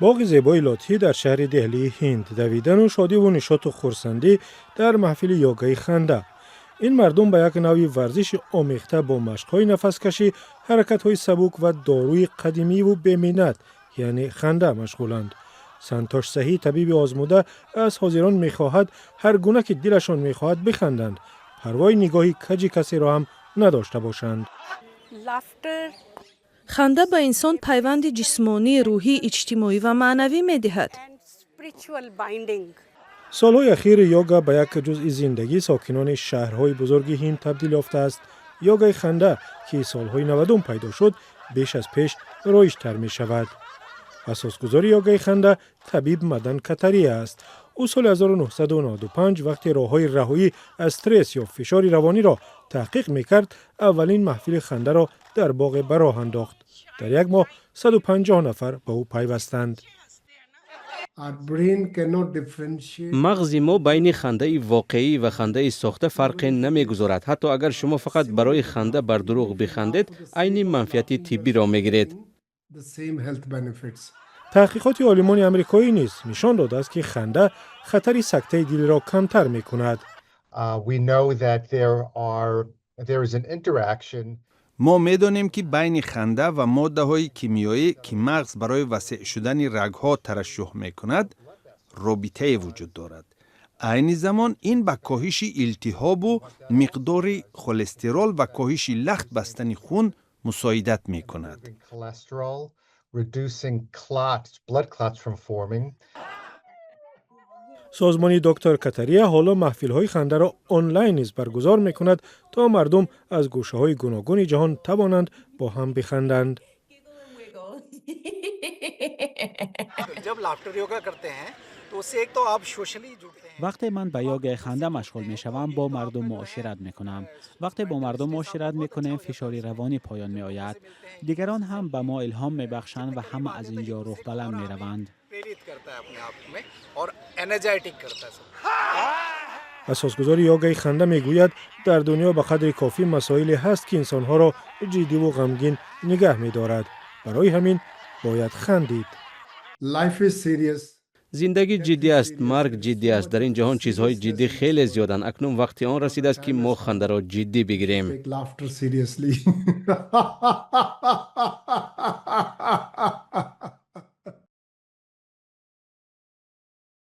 Боғи зебои Лодҳӣ дар шаҳри Деҳлии Ҳинд, давидану шодиву нишоту хурсандӣ дар маҳфили йогаи ханда. Ин мардум ба як навъи варзиши омехта бо машқҳои нафаскашӣ, ҳаракатҳои сабук ва доруи қадимиву беминнат, яъне ханда, машғуланд. Сантош Саҳӣ, табиби озмуда, аз ҳозирон мехоҳад, ҳар гуна ки дилашон мехоҳад биханданд, парвои нигоҳи каҷи касеро ҳам надошта бошанд. Laughter Ханда ба инсон пайванди ҷисмонӣ, рӯҳӣ, иҷтимоӣ ва маънавӣ медиҳад. and spiritual binding. Солҳои ахир йога ба як ҷузъи зиндагии сокинони шаҳрҳои бузурги Ҳинд табдил ёфтааст. Йогаи ханда, ки солҳои 90-ум пайдо шуд, беш аз пеш роиҷтар мешавад. Асосгузори йогаи ханда табиб Мадан Катария аст. Ӯ соли 1995, вақте роҳҳои раҳоӣ аз стресс ё фишори равониро таҳқиқ мекард, аввалин маҳфили хандаро дар боғе ба роҳ андохт. Дар як моҳ 150 нафар ба ӯ пайвастанд. Our brain cannot differentiate. Мағзи мо байни хандаи воқеӣ ва хандаи сохта фарқе намегузорад. Ҳатто агар шумо фақат барои ханда бар дурӯғ бихандед, айни манфиати тиббиро мегиред. The same health benefits. Таҳқиқоти олимони амрикоӣ низ нишон додааст, ки ханда хатари сактаи дилро камтар мекунад. We know that there is an interaction Мо медонем, ки байни ханда ва моддаҳои кимиёӣ, ки мағз барои васеъ шудани рагҳо тарашшуҳ мекунад, робитае вуҷуд дорад. Айни замон ин ба коҳиши илтиҳобу миқдори холестерол ва коҳиши лахт бастани хун мусоидат мекунад. cholesterol, reducing clots, blood clots from forming. Созмони доктор Катария ҳоло маҳфилҳои хандаро онлайн низ баргузор мекунад, то мардум аз гӯшаҳои гуногуни ҷаҳон тавонанд бо ҳам биханданд. जब लाफ्टर योगा करते हैं तो उससे एक तो आप सोशली जुड़ते हैं। Вақте ман ба йогаи ханда машғул мешавам, бо мардум муошират мекунам. Вақте бо мардум муошират мекунем, фишори равонӣ поён меояд. Дигарон ҳам ба мо илҳом мебахшанд ва ҳама аз ин ҷо рӯҳбаланд мераванд. प्रेरित करता है अपने आप में और एनर्जेटिक करता है सबको। Асосгузори йогаи ханда мегӯяд, дар дунё ба қадри кофӣ масоиле ҳаст, ки инсонҳоро ҷиддиву ғамгин нигаҳ медорад. Барои ҳамин бояд хандид. Life is serious. Зиндагӣ ҷиддӣ аст, марг ҷиддӣ аст. Дар ин ҷаҳон чизҳои ҷиддӣ хеле зиёданд. Акнун вақти он расидааст, ки мо хандаро ҷиддӣ бигирем. Take laughter seriously.